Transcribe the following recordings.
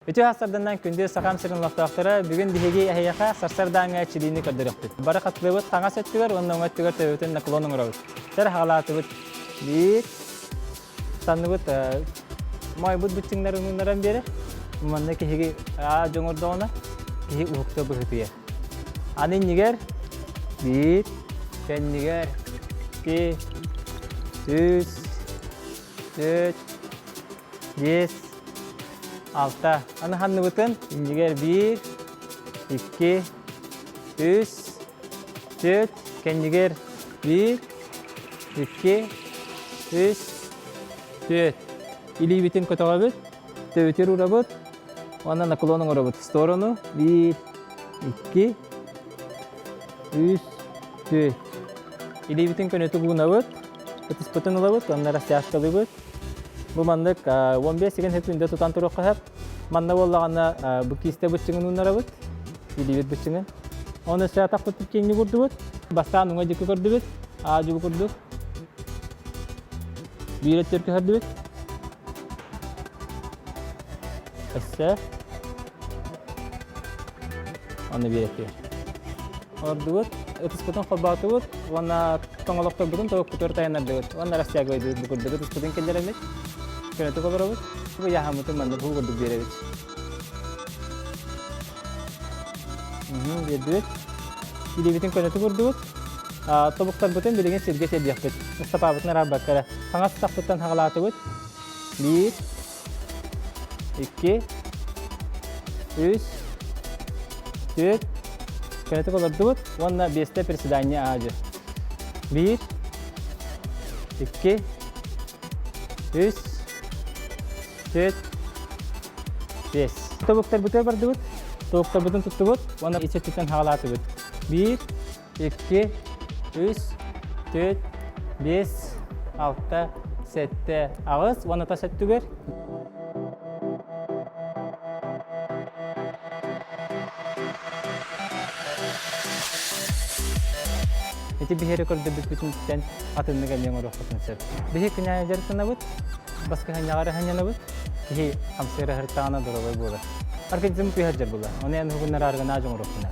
Үтүө сарсыарданан күндү Сахам сирин олохтоохторо, бүгүн биһиги эһиэхэ сарсыардааҥҥа чилиини көрдөрүөхпүт. Бары хатылыбыт хаҥас өттүгэр уонна уҥа өттүгэр төбөбүтүн наклон оҥоробут. Тэр хаҕалаатыбыт. Биир, санныбыт моойбут быччыҥнарын ууннаран биэрэр. Манна киһиги аа дьоҥордоҕуна киһи уһукта быһыытыйар. Аны иннигэр биир, кэннигэр икки, үс, түөрт, биэс, алта. Аны ханныбытын иннигэр биир, икки, үс, түөрт, кэннигэр биир, икки, үс, түөрт. Илиибитин көтөҕөбүт, төбүтүр уурабыт уонна наклон оҥоробут. В сторону биир, икки, үс, түөрт. Илиибитин көнөтүк уунабыт, ытыспытын ылабыт уонна растяжкалыыбыт. Бу маннык 15 секунд секүндэ тутан туруохха сөп. Манна буоллаҕына бу киистэ быччыҥын ууннарабыт, илиибит быччыҥын. Оны өссө атахпыт киэҥник курдубут. Бастаан уҥа диэки көрдүбүт, аа дьубу курдук. Биир өттүгэр көһөрдүбүт. Өссө. Оны биир өттүгэр. Ордубут, ытыспытын холбоотубут уонна тоҥолохторбутун тобукпутугар тайаннардыбыт уонна растягивайдыбыт бу курдук ытыспытын киллэрэммит көнөтүк олоробут бу яһаммытын маннык бу курдук биэрэбит биэрдибит илиибитин көнөтүк урдубут тобуктарбытын билигин сиргэ тиэрдиэхпит ыстапаабытын араарбакка эрэ хаҥас атахпыттан хаҕалаатыбыт биир икки, үс, түөрт, көнөтүк олордубут уонна биэстэ приседание аадьы. Биир, икки, үс, түөрт, биэс. Тобуктарбытыгар бардыбыт, тобуктарбытын туттубут уонна ис өттүттэн хаҕалаатыбыт. Биир, икки, үс, түөрт, биэс, алта, сэттэ, аҕыс уонна тас өттүгэр Ити биһиэри көрдөрбүппүтүттэн атыннык эмиэ оҥоруохпутун сөп. Биһи күнээйи дьарыктанабыт, баскыһанньаҕа эрэ киһи хамсыыра сырыттаҕына доруобай буолар. Организм күүһэр дьар буолар. Ону эн уһугуннарааргын аа дьоҥоруохпун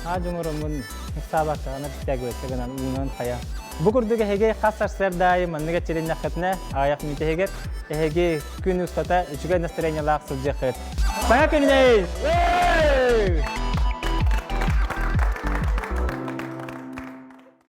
Аа дьоҥороммун ыксаабакка растягиваться гынан уунан хайа. Бу курдук эһиги хас сарсыарда аайы маннык эрчилиннэххитинэ, аҕыйах мүнүүтэ эһиги күн устата үчүгэй настроениелаах сылдьыаххыт. Саҥа күнүнэй!